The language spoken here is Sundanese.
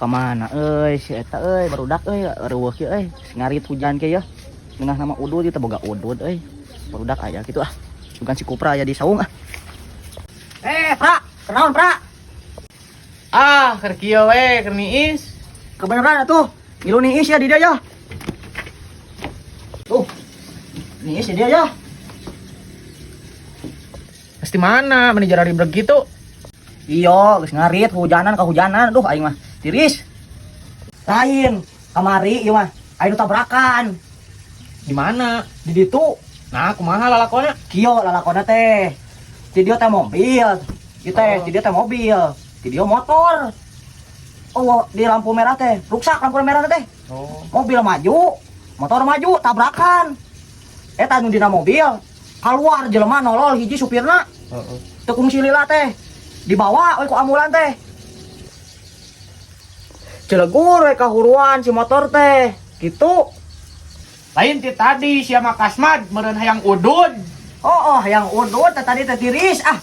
Ka mana euy si eta euy, barudak euy, reueuh kieu euy, ngarit hujan kieu ya. Ngeunah nama udud ieu teh, boga udud euy. Barudak aya kitu ah. Bukan si Kupra aya di saung ah. Eh, Pra, kenaon, Pra? Ah, keur kieu we, keur niis. Kebenaran atuh. Ngilu niis ya di dia ya. Tuh. Niis di dia ya. Pasti mana meni jarari begitu. Iya, geus ngarit hujanan kahujanan. Duh, aing mah tiris. Lain, kamari ieu mah aing nu tabrakan. Di mana? Di ditu. Nah, kumaha lalakona? Kieu lalakona teh. Di dieu teh mobil. Ieu teh, di dieu teh mobil. Di dieu motor. Oh, di lampu merah teh, ruksak lampu merah teh. Oh. Mobil maju, motor maju, tabrakan. Eta nu dina mobil, keluar jelema nolol hiji supirna. Heeh. Teu kungsi lila teh. Dibawa we ku ambulan teh. Celegur we kahuruan si motor teh. Gitu. Lain ti tadi sia mah kasmad meureun hayang udud. Oh, yang udud teh tadi teh tiris ah.